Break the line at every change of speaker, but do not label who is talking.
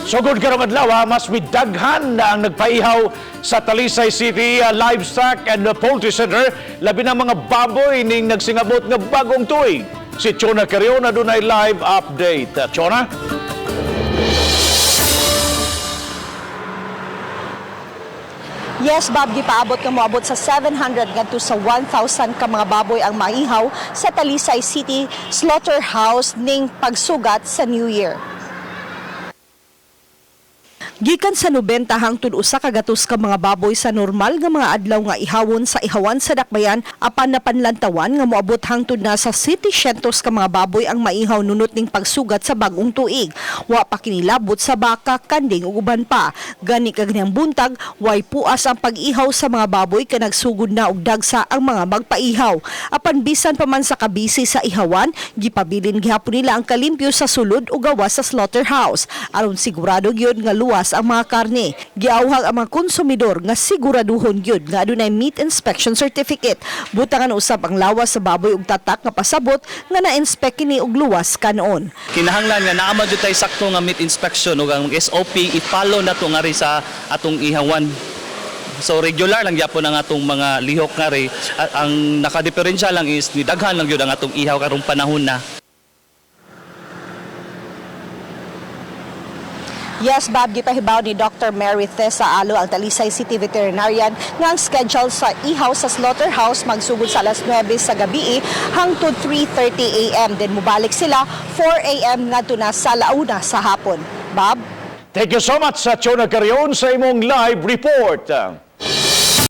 Sugod karong adlaw, mas midaghan na ang nagpaihaw sa Talisay City Livestock and Poultry Center, labi na mga baboy ning nagsingabot nga bagong tuig. Si Chona Carion adunay live update. Chona?
Yes, Bob, gipaabot nga moabot sa 700 ngadto sa 1,000 ka mga baboy ang maihaw sa Talisay City Slaughterhouse ning pagsugat sa New Year. Gikan sa 90 hangtod 100 ka mga baboy sa normal nga mga adlaw nga ihawon sa ihawan sa Dakbayan, apan napanlantawan nga moabot hangtod na sa 700 ka mga baboy ang maihaw nunot ning pagsugat sa bagong tuig. Wa pa kinilabot sa baka, kanding ug uban pa. Gani kaganihang buntag, way puas ang pag-ihaw sa mga baboy kay nagsugod na og dagsa ang mga magpaihaw. Apan bisan pa man sa kabisi sa ihawan, gipabilin gihapon nila ang kalimpyo sa sulod o gawas sa slaughterhouse aron sigurado gyud nga luwas ang mga karne. Giawhag ang mga konsumidor nga siguraduhon gyud nga adunay meat inspection certificate. Butangan usab ang lawas sa baboy og tatak nga pasabot nga na-inspect kini og luwas kanoon.
Kinahanglan nga naa man jud tay sakto nga meat inspection ug ang SOP i-follow nato ngari sa atong ihawan. So regular lang gyapon ang atong mga lihok ngari. Ang nakadiferensya lang is ni daghan lang gyud ang atong ihaw karong panahon na.
Yes, Bob, gipahibaw ni Dr. Mary Thesa Alo ang Talisay City Veterinarian nga ang schedule sa ihaw sa slaughterhouse magsugod sa alas 9 sa gabi hangtod 3:30 a.m. Then mubalik sila 4 a.m. ngadto na sa launa sa hapon. Bob?
Thank you so much sa Chona Carion sa imong live report.